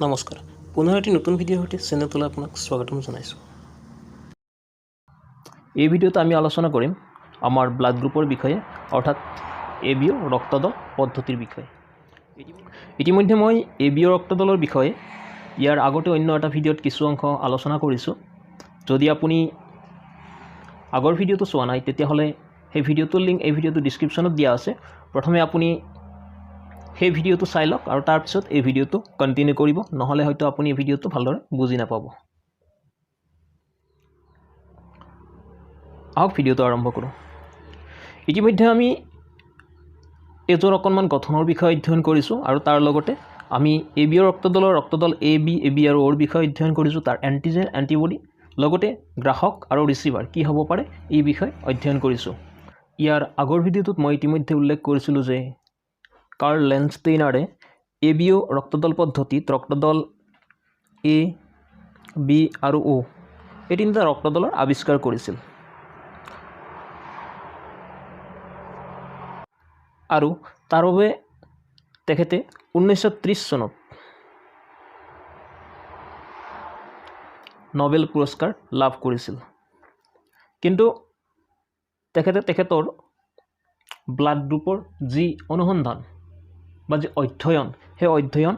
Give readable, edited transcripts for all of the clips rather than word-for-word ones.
নমস্কাৰ, পুনৰ এটি নতুন ভিডিঅ'ৰ সৈতে চেনেলটোলৈ আপোনাক স্বাগতম জনাইছোঁ। এই ভিডিঅ'ত আমি আলোচনা কৰিম আমাৰ ব্লাড গ্ৰুপৰ বিষয়ে, অৰ্থাৎ এবিঅ' ৰক্তদল পদ্ধতিৰ বিষয়ে। ইতিমধ্যে মই এবিঅ' ৰক্তদলৰ বিষয়ে ইয়াৰ আগতে অন্য এটা ভিডিঅ'ত কিছু অংশ আলোচনা কৰিছোঁ। যদি আপুনি আগৰ ভিডিঅ'টো চোৱা নাই, তেতিয়াহ'লে সেই ভিডিঅ'টোৰ লিংক এই ভিডিঅ'টোৰ ডিছক্ৰিপশ্যনত দিয়া আছে। প্ৰথমে আপুনি সেই ভিডিঅ'টো চাই লওক আৰু তাৰপিছত এই ভিডিঅ'টো কণ্টিনিউ কৰিব, নহ'লে হয়তো আপুনি এই ভিডিঅ'টো ভালদৰে বুজি নাপাব। আহক ভিডিঅ'টো আৰম্ভ কৰোঁ। ইতিমধ্যে আমি তেজৰ অকণমান গঠনৰ বিষয়ে অধ্যয়ন কৰিছোঁ আৰু তাৰ লগতে আমি এবিঅ' ৰক্তদলৰ ৰক্তদল এ বি, এ বি আৰু অ'ৰ বিষয়ে অধ্যয়ন কৰিছোঁ, তাৰ এণ্টিজেন, এণ্টিবডি, লগতে গ্ৰাহক আৰু ৰিচিভাৰ কি হ'ব পাৰে এই বিষয়ে অধ্যয়ন কৰিছোঁ। ইয়াৰ আগৰ ভিডিঅ'টোত মই ইতিমধ্যে উল্লেখ কৰিছিলোঁ যে কাৰ্ল লেণ্ডষ্টেইনাৰে এবিঅ' ৰক্তদল পদ্ধতিত ৰক্তদল এ, বি আৰু অ' এই তিনিটা ৰক্তদলৰ আৱিষ্কাৰ কৰিছিল আৰু তাৰ বাবে তেখেতে 1930 চনত নবেল পুৰস্কাৰ লাভ কৰিছিল। কিন্তু তেখেতে তেখেতৰ ব্লাড গ্ৰুপৰ যি অনুসন্ধান বা যি অধ্যয়ন, সেই অধ্যয়ন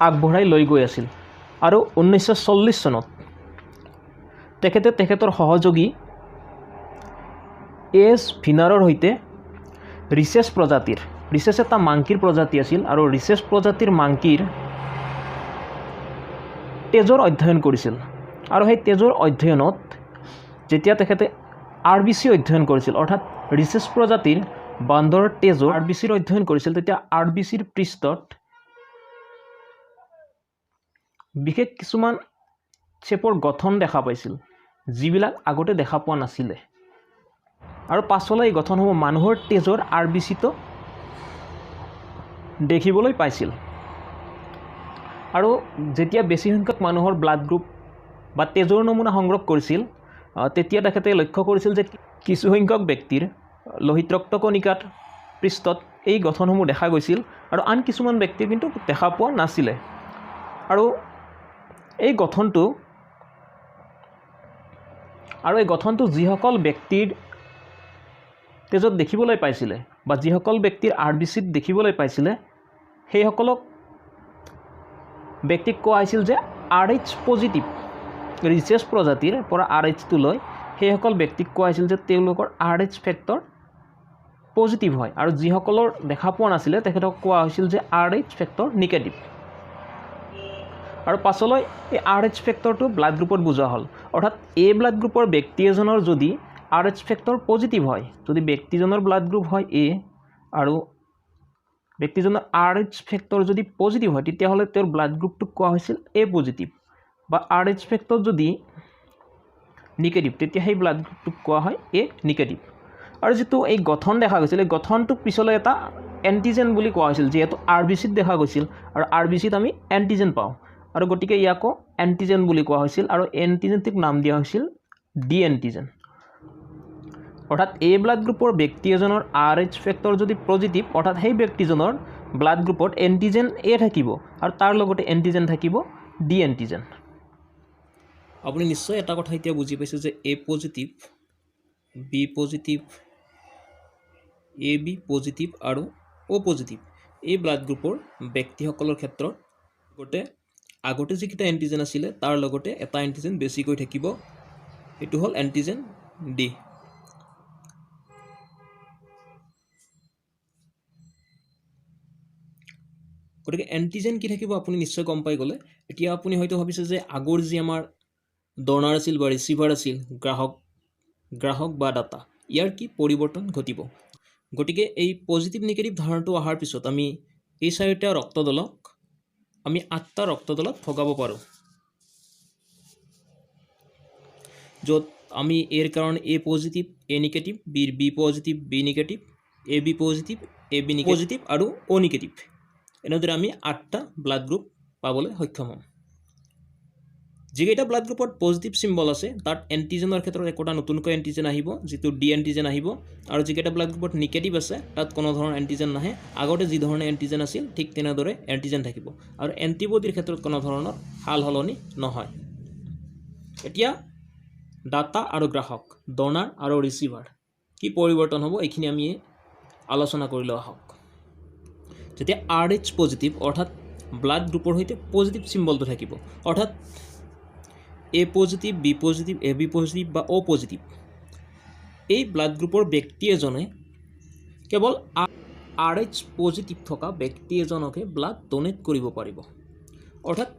আগবঢ়াই লৈ গৈ আছিল আৰু 1940 চনত তেখেতে তেখেতৰ সহযোগী এছ ভিনাৰৰ সৈতে ৰিচেছ প্ৰজাতিৰ, ৰিচেছ এটা মাংকিৰ প্ৰজাতি আছিল আৰু ৰিচেছ প্ৰজাতিৰ মাংকিৰ তেজৰ অধ্যয়ন কৰিছিল। আৰু সেই তেজৰ অধ্যয়নত যেতিয়া তেখেতে আৰ বি চি অধ্যয়ন কৰিছিল, অৰ্থাৎ ৰিচেছ প্ৰজাতিৰ বান্দৰৰ তেজৰ আৰ বি চিৰ অধ্যয়ন কৰিছিল, তেতিয়া আৰ বি চিৰ পৃষ্ঠত বিশেষ কিছুমান চেপৰ গঠন দেখা পাইছিল, যিবিলাক আগতে দেখা পোৱা নাছিলে। আৰু পাছলৈ এই গঠনসমূহ মানুহৰ তেজৰ আৰ বি চিতো দেখিবলৈ পাইছিল। আৰু যেতিয়া বেছি সংখ্যক মানুহৰ ব্লাড গ্ৰুপ বা তেজৰ নমুনা সংগ্ৰহ কৰিছিল, তেতিয়া তেখেতে লক্ষ্য কৰিছিল যে কিছুসংখ্যক ব্যক্তিৰ লোহিত ৰক্তকণিকাত পৃষ্ঠত এই গঠনসমূহ দেখা গৈছিল আৰু আন কিছুমান ব্যক্তিৰ কিন্তু দেখা পোৱা নাছিলে। আৰু এই গঠনটো যিসকল ব্যক্তিৰ তেজত দেখিবলৈ পাইছিলে বা যিসকল ব্যক্তিৰ আৰ বি চিত দেখিবলৈ পাইছিলে, সেইসকলক ব্যক্তিক কোৱা হৈছিল যে আৰ এইচ পজিটিভ, ৰিচেছ প্ৰজাতিৰ পৰা আৰ এইচটো লৈ সেইসকল ব্যক্তিক কোৱা হৈছিল যে তেওঁলোকৰ আৰ এইচ ফেক্টৰ পজিটিভ হয় আৰু যিসকলৰ দেখা পোৱা নাছিলে তেখেতক কোৱা হৈছিল যে আৰ এইচ ফেক্টৰ নিগেটিভ। আৰু পাছলৈ এই আৰ এইচ ফেক্টৰটো ব্লাড গ্ৰুপত বুজোৱা হ'ল, অৰ্থাৎ এ ব্লাড গ্ৰুপৰ ব্যক্তি এজনৰ যদি আৰ এইচ ফেক্টৰ পজিটিভ হয়, যদি ব্যক্তিজনৰ ব্লাড গ্ৰুপ হয় এ আৰু ব্যক্তিজনৰ আৰ এইচ ফেক্টৰ যদি পজিটিভ হয়, তেতিয়াহ'লে তেওঁৰ ব্লাড গ্ৰুপটোক কোৱা হৈছিল এ পজিটিভ, বা আৰ এইচ ফেক্টৰ যদি নিগেটিভ তেতিয়া সেই ব্লাড গ্ৰুপটোক কোৱা হয় এ নিগেটিভ। আৰু যিটো এই গঠন দেখা গৈছিল, এই গঠনটোক পিছলৈ এটা এণ্টিজেন বুলি কোৱা হৈছিল, যিহেতু আৰ বি চিত দেখা গৈছিল আৰু আৰ বি চিত আমি এণ্টিজেন পাওঁ আৰু গতিকে ইয়াকো এণ্টিজেন বুলি কোৱা হৈছিল আৰু এণ্টিজেনটোক নাম দিয়া হৈছিল ডি এণ্টিজেন। অৰ্থাৎ এ ব্লাড গ্ৰুপৰ ব্যক্তি এজনৰ আৰ এইচ ফেক্টৰ যদি পজিটিভ, অৰ্থাৎ সেই ব্যক্তিজনৰ ব্লাড গ্ৰুপত এণ্টিজেন এ থাকিব আৰু তাৰ লগতে এণ্টিজেন থাকিব ডি এণ্টিজেন। আপুনি নিশ্চয় এটা কথা এতিয়া বুজি পাইছে যে A positive, B positive, A B positive আৰু অ' পজিটিভ এই ব্লাড গ্ৰুপৰ ব্যক্তিসকলৰ ক্ষেত্ৰত আগতে যিকেইটা এণ্টিজেন আছিলে তাৰ লগতে এটা এণ্টিজেন বেছিকৈ থাকিব, সেইটো হ'ল এণ্টিজেন ডি। গতিকে এণ্টিজেন কি থাকিব আপুনি নিশ্চয় গম পাই গ'লে। এতিয়া আপুনি হয়তো ভাবিছে যে আগৰ যি আমাৰ ডনাৰ আছিল বা ৰিচিভাৰ আছিল, গ্ৰাহক বা দাতা, ইয়াৰ কি পৰিৱৰ্তন ঘটিব। গতিকে এই পজিটিভ নিগেটিভ ধাৰণাটো অহাৰ পিছত আমি এই চাৰিটা ৰক্তদলক আমি আঠটা ৰক্তদলত ভগাব পাৰোঁ, য'ত আমি এৰ কাৰণে এ পজিটিভ, এ নিগেটিভ, বিৰ B positive, B negative, A B positive, A B positive আৰু অ' নিগেটিভ, এনেদৰে আমি আঠটা ব্লাড গ্ৰুপ পাবলৈ সক্ষম হ'ম। যিকেইটা ব্লাড গ্ৰুপত পজিটিভ চিম্বল আছে তাত এণ্টিজেনৰ ক্ষেত্ৰত একোটা নতুনকৈ এণ্টিজেন আহিব, যিটো ডি এণ্টিজেন আহিব, আৰু যিকেইটা ব্লাড গ্ৰুপত নিগেটিভ আছে তাত কোনো ধৰণৰ এণ্টিজেন নাহে, আগতে যি ধৰণে এণ্টিজেন আছিল ঠিক তেনেদৰে এণ্টিজেন থাকিব, আৰু এণ্টিবডিৰ ক্ষেত্ৰত কোনো ধৰণৰ সাল সলনি নহয়। এতিয়া দাতা আৰু গ্ৰাহক, ডনাৰ আৰু ৰিচিভাৰ কি পৰিৱৰ্তন হ'ব এইখিনি আমি আলোচনা কৰি লোৱা হওক। যেতিয়া আৰ এইচ পজিটিভ অৰ্থাৎ ব্লাড গ্ৰুপৰ সৈতে পজিটিভ চিম্বলটো থাকিব, অৰ্থাৎ A positive, B positive, A B positive বা অ' পজিটিভ, এই ব্লাড গ্ৰুপৰ ব্যক্তি এজনে কেৱল আৰ এইচ পজিটিভ থকা ব্যক্তি এজনকে ব্লাড ডনেট কৰিব পাৰিব। অৰ্থাৎ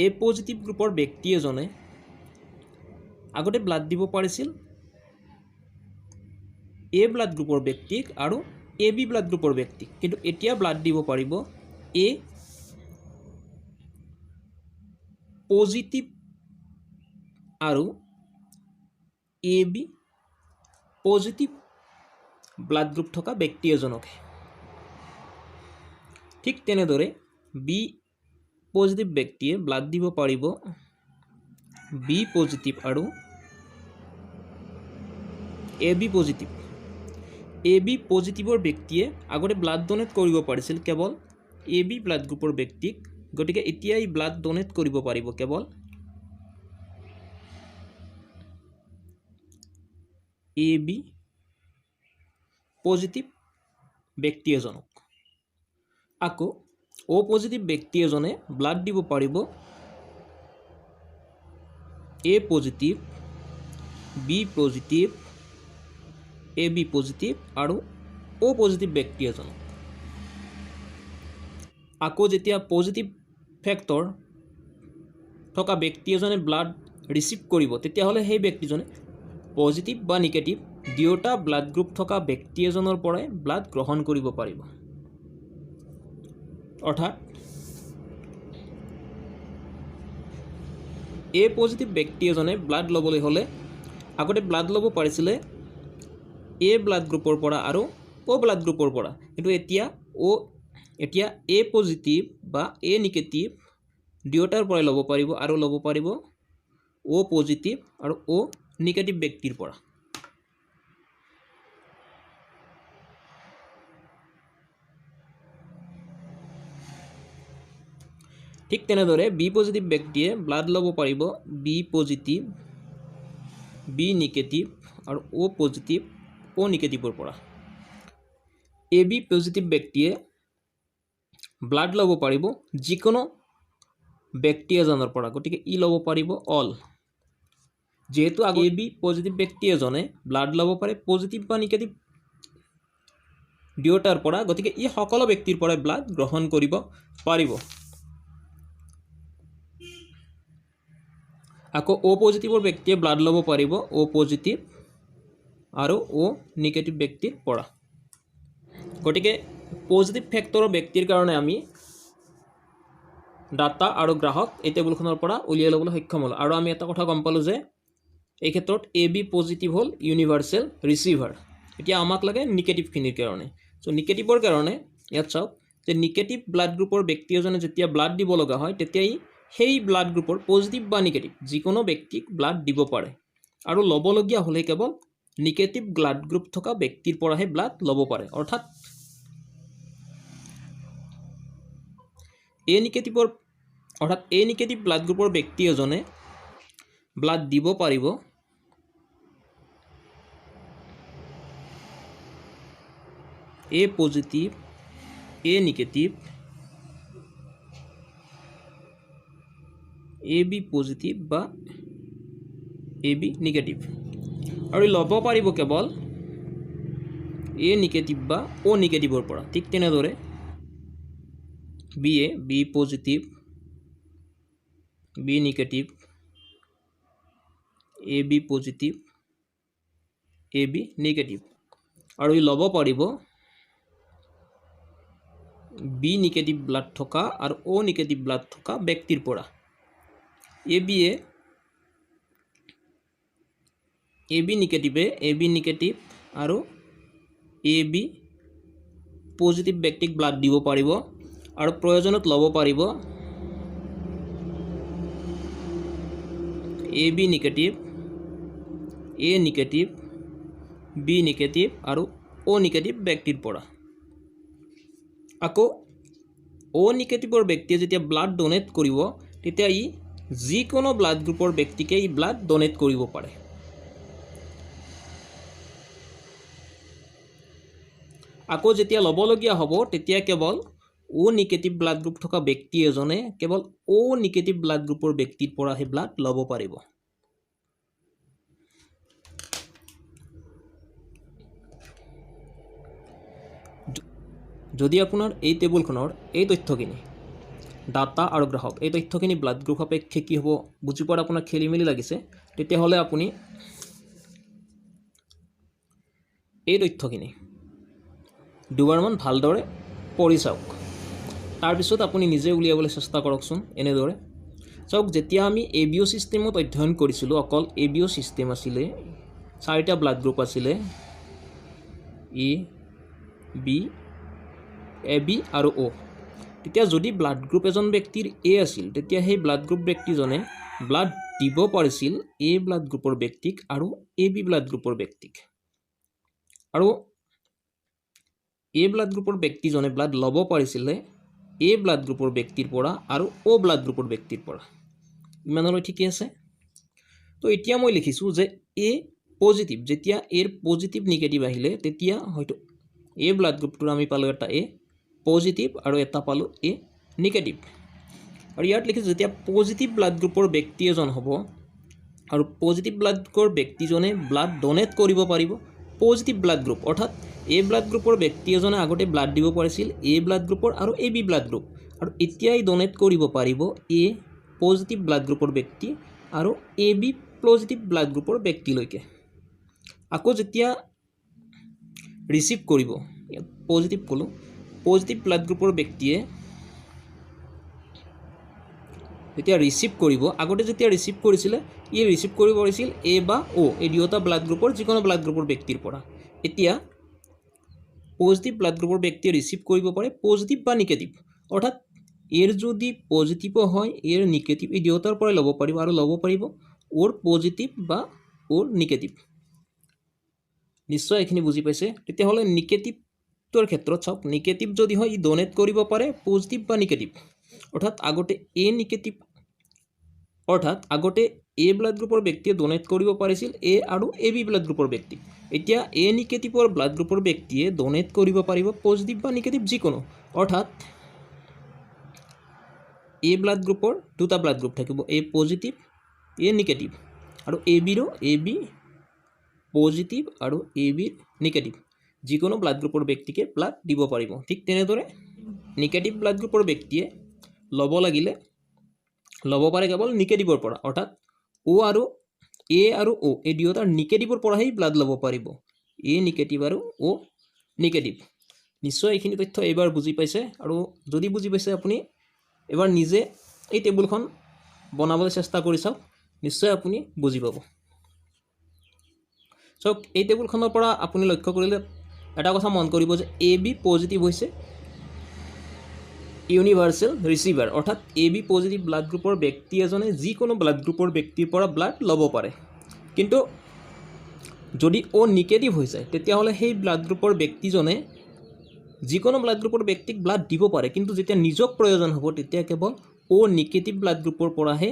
এ পজিটিভ গ্ৰুপৰ ব্যক্তি এজনে আগতে ব্লাড দিব পাৰিছিল এ ব্লাড গ্ৰুপৰ ব্যক্তিক আৰু এ বি ব্লাড গ্ৰুপৰ ব্যক্তিক, কিন্তু এতিয়া ব্লাড দিব পাৰিব এ পজিটিভ আৰু A B positive blood group থকা ব্যক্তি এজনকে। ঠিক তেনেদৰে বি পজিটিভ ব্যক্তিয়ে ব্লাড দিব পাৰিব বি পজিটিভ আৰু A B positive. A B পজিটিভৰ ব্যক্তিয়ে আগতে ব্লাড ডনেট কৰিব পাৰিছিল কেৱল এ বি ব্লাড গ্ৰুপৰ ব্যক্তিক, গতিকে এতিয়া এই ব্লাড ডনেট কৰিব পাৰিব কেৱল এ বি পজিটিভ ব্যক্তি এজনক। আকৌ অ' পজিটিভ ব্যক্তি এজনে ব্লাড দিব পাৰিব A positive, B positive, A B positive আৰু অ' পজিটিভ ব্যক্তি এজনক। আকৌ যেতিয়া পজিটিভ ফেক্টৰ থকা ব্যক্তি এজনে ব্লাড ৰিচিভ কৰিব, তেতিয়াহ'লে সেই ব্যক্তিজনে পজিটিভ বা নিগেটিভ দুয়োটা ব্লাড গ্ৰুপ থকা ব্যক্তি এজনৰ পৰাই ব্লাড গ্ৰহণ কৰিব পাৰিব। অৰ্থাৎ এ পজিটিভ ব্যক্তি এজনে ব্লাড ল'বলৈ হ'লে আগতে ব্লাড ল'ব পাৰিছিলে এ ব্লাড গ্ৰুপৰ পৰা আৰু অ' ব্লাড গ্ৰুপৰ পৰা, কিন্তু এতিয়া এ পজিটিভ বা এ নিগেটিভ দুয়োটাৰ পৰাই ল'ব পাৰিব আৰু ল'ব পাৰিব অ' পজিটিভ আৰু অ' নিগেটিভ ব্যক্তিৰ পৰা। ঠিক তেনেদৰে বি পজিটিভ ব্যক্তিয়ে ব্লাড ল'ব পাৰিব বি পজিটিভ, বি নিগেটিভ আৰু অ' পজিটিভ, অ' নিগেটিভৰ পৰা। এ বি পজিটিভ ব্যক্তিয়ে ব্লাড ল'ব পাৰিব যিকোনো ব্যক্তি এজনৰ পৰা, গতিকে ই ল'ব পাৰিব অল। যিহেতু এ বি পজিটিভ ব্যক্তি এজনে ব্লাড ল'ব পাৰে পজিটিভ বা নিগেটিভ দুয়োটাৰ পৰা, গতিকে ই সকলো ব্যক্তিৰ পৰাই ব্লাড গ্ৰহণ কৰিব পাৰিব। আকৌ অ' পজিটিভৰ ব্যক্তিয়ে ব্লাড ল'ব পাৰিব অ' পজিটিভ আৰু অ' নিগেটিভ ব্যক্তিৰ পৰা। গতিকে পজিটিভ ফেক্টৰৰ ব্যক্তিৰ কাৰণে আমি দাতা আৰু গ্ৰাহক এই টেবুলখনৰ পৰা উলিয়াই ল'বলৈ সক্ষম হ'লোঁ। আৰু আমি এটা কথা গম পালোঁ যে এই ক্ষেত্ৰত এ বি পজিটিভ হ'ল ইউনিভাৰ্চেল ৰিচিভাৰ। এতিয়া আমাক লাগে নিগেটিভখিনিৰ কাৰণে। চ' নিগেটিভৰ কাৰণে ইয়াত চাওক যে নিগেটিভ ব্লাড গ্ৰুপৰ ব্যক্তি এজনে যেতিয়া ব্লাড দিব লগা হয়, তেতিয়াই সেই ব্লাড গ্ৰুপৰ পজিটিভ বা নিগেটিভ যিকোনো ব্যক্তিক ব্লাড দিব পাৰে, আৰু ল'বলগীয়া হ'লে কেৱল নিগেটিভ ব্লাড গ্ৰুপ থকা ব্যক্তিৰ পৰাহে ব্লাড ল'ব পাৰে। অৰ্থাৎ এ নিগেটিভৰ অৰ্থাৎ এ নিগেটিভ ব্লাড গ্ৰুপৰ ব্যক্তি এজনে ব্লাড দিব পাৰিব A positive, A negative, A B positive বা এ বি নিগেটিভ, আৰু ল'ব পাৰিব কেৱল এ নিগেটিভ বা অ' নিগেটিভৰ পৰা। ঠিক তেনেদৰে B A, B positive, B negative, A B positive, A B negative, আৰু ই ল'ব পাৰিব বি নিগেটিভ ব্লাড থকা আৰু অ' নিগেটিভ ব্লাড থকা ব্যক্তিৰ পৰা। A B A, A B নিগেটিভে A B negative আৰু এ বি পজিটিভ ব্যক্তিক ব্লাড দিব পাৰিব, আৰু প্ৰয়োজনত ল'ব পাৰিব A B negative, A negative, B negative আৰু অ' নিগেটিভ ব্যক্তিৰ পৰা। আকৌ অ' নিগেটিভৰ ব্যক্তিয়ে যেতিয়া ব্লাড ডোনেট কৰিব তেতিয়া ই যিকোনো ব্লাড গ্ৰুপৰ ব্যক্তিকে ই ব্লাড ডোনেট কৰিব পাৰে। আকৌ যেতিয়া ল'বলগীয়া হ'ব তেতিয়া কেৱল অ' নিগেটিভ ব্লাড গ্ৰুপ থকা ব্যক্তি এজনে কেৱল অ' নিগেটিভ ব্লাড গ্ৰুপৰ ব্যক্তিৰ পৰা সেই ব্লাড ল'ব পাৰিব। যদি আপোনাৰ এই টেবুলখনৰ এই তথ্যখিনি দাতা আৰু গ্ৰাহক এই তথ্যখিনি ব্লাড গ্ৰুপ সাপেক্ষে কি হ'ব বুজি পোৱাত আপোনাৰ খেলি মেলি লাগিছে, তেতিয়াহ'লে আপুনি এই তথ্যখিনি দুবাৰমান ভালদৰে পঢ়ি চাওক, তাৰপিছত আপুনি নিজে উলিয়াবলৈ চেষ্টা কৰকচোন। এনেদৰে চাওক, যেতিয়া আমি এ বি অ' ছিষ্টেমত অধ্যয়ন কৰিছিলোঁ অকল এ বি অ' ছিষ্টেম আছিলে, চাৰিটা ব্লাড গ্ৰুপ আছিলে, এ বি, এ বি আৰু অ'। তেতিয়া যদি ব্লাড গ্ৰুপ এজন ব্যক্তিৰ এ আছিল তেতিয়া সেই ব্লাড গ্ৰুপ ব্যক্তিজনে ব্লাড দিব পাৰিছিল এ ব্লাড গ্ৰুপৰ ব্যক্তিক আৰু এ বি ব্লাড গ্ৰুপৰ ব্যক্তিক, আৰু এ ব্লাড গ্ৰুপৰ ব্যক্তিজনে ব্লাড ল'ব পাৰিছিলে এ ব্লাড গ্ৰুপৰ ব্যক্তিৰ পৰা আৰু অ' ব্লাড গ্ৰুপৰ ব্যক্তিৰ পৰা। ইমানলৈ ঠিকে আছে? তো এতিয়া মই লিখিছোঁ যে এ পজিটিভ, যেতিয়া এৰ পজিটিভ নিগেটিভ আহিলে তেতিয়া হয়তো এ ব্লাড গ্ৰুপটোৰ আমি পালোঁ এটা এ পজিটিভ আৰু এটা পালোঁ এ নিগেটিভ। আৰু ইয়াত লিখিছোঁ যেতিয়া পজিটিভ ব্লাড গ্ৰুপৰ ব্যক্তি এজন হ'ব আৰু পজিটিভ ব্লাড গ্ৰুপৰ ব্যক্তিজনে ব্লাড ডোনেট কৰিব পাৰিব পজিটিভ ব্লাড গ্ৰুপ, অৰ্থাৎ এ ব্লাড গ্ৰুপৰ ব্যক্তি এজনে আগতে ব্লাড দিব পাৰিছিল এ ব্লাড গ্ৰুপৰ আৰু এ বি ব্লাড গ্ৰুপ, আৰু এতিয়াই ডোনেট কৰিব পাৰিব এ পজিটিভ ব্লাড গ্ৰুপৰ ব্যক্তি আৰু এ বি পজিটিভ ব্লাড গ্ৰুপৰ ব্যক্তিলৈকে। আকৌ যেতিয়া ৰিচিভ কৰিব, পজিটিভ ক'লোঁ, পজিটিভ ব্লাড গ্ৰুপৰ ব্যক্তিয়ে যেতিয়া ৰিচিভ কৰিব, আগতে যেতিয়া ৰিচিভ কৰিছিলে ই ৰিচিভ কৰিব পাৰিছিল এ বা অ', এই দুয়োটা ব্লাড গ্ৰুপৰ যিকোনো ব্লাড গ্ৰুপৰ ব্যক্তিৰ পৰা। এতিয়া পজিটিভ ব্লাড গ্ৰুপৰ ব্যক্তিয়ে ৰিচিভ কৰিব পাৰে পজিটিভ বা নিগেটিভ, অৰ্থাৎ এৰ যদি পজিটিভো হয় এৰ নিগেটিভ এই দুয়োটাৰ পৰাই ল'ব পাৰিব, আৰু ল'ব পাৰিব অ'ৰ পজিটিভ বা অ'ৰ নিগেটিভ। নিশ্চয় এইখিনি বুজি পাইছে? তেতিয়াহ'লে নিগেটিভটোৰ ক্ষেত্ৰত চাওক, নিগেটিভ যদি হয় ই ডোনেট কৰিব পাৰে পজিটিভ বা নিগেটিভ, অৰ্থাৎ আগতে এ নিগেটিভ, অৰ্থাৎ আগতে এ ব্লাড গ্ৰুপৰ ব্যক্তিয়ে ডোনেট কৰিব পাৰিছিল এ আৰু এ বি ব্লাড গ্ৰুপৰ ব্যক্তিক, এতিয়া এ নিগেটিভৰ ব্লাড গ্ৰুপৰ ব্যক্তিয়ে ডোনেট কৰিব পাৰিব পজিটিভ বা নিগেটিভ যিকোনো, অৰ্থাৎ এ ব্লাড গ্ৰুপৰ দুটা ব্লাড গ্ৰুপ থাকিব, এ পজিটিভ এ নিগেটিভ, আৰু এ বিৰো এ বি পজিটিভ আৰু এ বিৰ নিগেটিভ, যিকোনো ব্লাড গ্ৰুপৰ ব্যক্তিকে ব্লাড দিব পাৰিব। ঠিক তেনেদৰে নিগেটিভ ব্লাড গ্ৰুপৰ ব্যক্তিয়ে ল'ব লাগিলে ল'ব পাৰে কেৱল নিগেটিভৰ পৰা, অৰ্থাৎ অ' আৰু এ আৰু অ' এই দুয়োটাৰ নিগেটিভৰ পৰাহে ব্লাড ল'ব পাৰিব, এ নিগেটিভ আৰু অ' নিগেটিভ। নিশ্চয় এইখিনি তথ্য এইবাৰ বুজি পাইছে, আৰু যদি বুজি পাইছে আপুনি এবাৰ নিজে এই টেবুলখন বনাবলৈ চেষ্টা কৰি চাওক, নিশ্চয় আপুনি বুজি পাব। চাওক, এই টেবুলখনৰ পৰা আপুনি লক্ষ্য কৰিলে এটা কথা মন কৰিব যে এ বি পজিটিভ হৈছে ইউনিভাৰ্চেল ৰিচিভাৰ, অৰ্থাৎ এ বি পজিটিভ ব্লাড গ্ৰুপৰ ব্যক্তি এজনে যিকোনো ব্লাড গ্ৰুপৰ ব্যক্তিৰ পৰা ব্লাড ল'ব পাৰে। কিন্তু যদি অ' নিগেটিভ হৈ যায় তেতিয়াহ'লে সেই ব্লাড গ্ৰুপৰ ব্যক্তিজনে যিকোনো ব্লাড গ্ৰুপৰ ব্যক্তিক ব্লাড দিব পাৰে, কিন্তু যেতিয়া নিজক প্ৰয়োজন হ'ব তেতিয়া কেৱল অ' নিগেটিভ ব্লাড গ্ৰুপৰ পৰাহে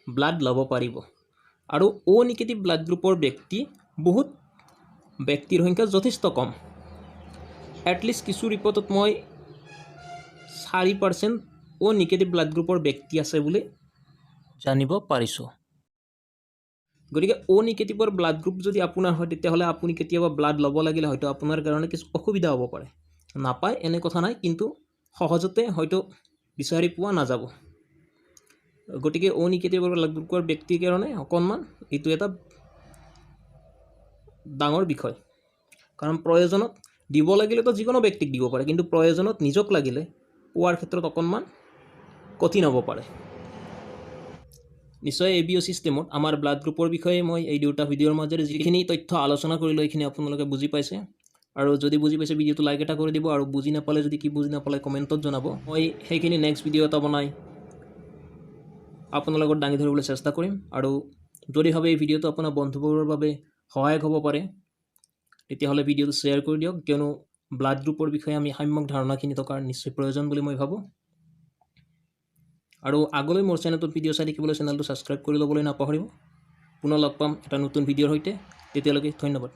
ব্লাড ল'ব পাৰিব। আৰু অ' নিগেটিভ ব্লাড গ্ৰুপৰ ব্যক্তি বহুত ব্যক্তিৰ সংখ্যা যথেষ্ট কম, এটলিষ্ট কিছু ৰিপৰ্টত মই 4% অ' নিগেটিভ ব্লাড গ্ৰুপৰ ব্যক্তি আছে বুলি জানিব পাৰিছোঁ। গতিকে অ' নিগেটিভৰ ব্লাড গ্ৰুপ যদি আপোনাৰ হয় তেতিয়াহ'লে আপুনি কেতিয়াবা ব্লাড ল'ব লাগিলে হয়তো আপোনাৰ কাৰণে কিছু অসুবিধা হ'ব পাৰে, নাপায় এনে কথা নাই, কিন্তু সহজতে হয়তো বিচাৰি পোৱা নাযাব। গতিকে অ' নিগেটিভৰ ব্লাড গ্ৰুপৰ ব্যক্তিৰ কাৰণে অকণমান এইটো এটা ডাঙৰ বিষয়, কাৰণ প্ৰয়োজনত দিব লাগিলেতো যিকোনো ব্যক্তিক দিব পাৰে, কিন্তু প্ৰয়োজনত নিজক লাগিলে পোৱাৰ ক্ষেত্ৰত অকণমান কঠিন হ'ব পাৰে। নিশ্চয় এ বি অ' ছিষ্টেমত আমাৰ ব্লাড গ্ৰুপৰ বিষয়ে মই এই দুটা ভিডিঅ'ৰ মাজেৰে যিখিনি তথ্য আলোচনা কৰিলোঁ এইখিনি আপোনালোকে বুজি পাইছে, আৰু যদি বুজি পাইছে ভিডিঅ'টো লাইক এটা কৰি দিব, আৰু বুজি নাপালে যদি কি বুজি নাপালে কমেণ্টত জনাব, মই সেইখিনি নেক্সট ভিডিঅ' এটা বনাই আপোনাৰ লগত দাঙি ধৰিবলৈ চেষ্টা কৰিম। আৰু যদি ভাবে এই ভিডিঅ'টো আপোনাৰ বন্ধুবৰ্গৰ বাবে সহায়ক হ'ব পাৰে, তেতিয়াহ'লে ভিডিঅ'টো শ্বেয়াৰ কৰি দিয়ক, কিয়নো ব্লাড গ্ৰুপৰ বিষয়ে আমি সাম্যক ধাৰণাখিনি থকাৰ নিশ্চয় প্ৰয়োজন বুলি মই ভাবোঁ। আৰু আগলৈ মোৰ চেনেলটোত ভিডিঅ' চাই থাকিবলৈ চেনেলটো ছাবস্ক্ৰাইব কৰি ল'বলৈ নাপাহৰিব। পুনৰ লগ পাম এটা নতুন ভিডিঅ'ৰ সৈতে, তেতিয়ালৈকে ধন্যবাদ।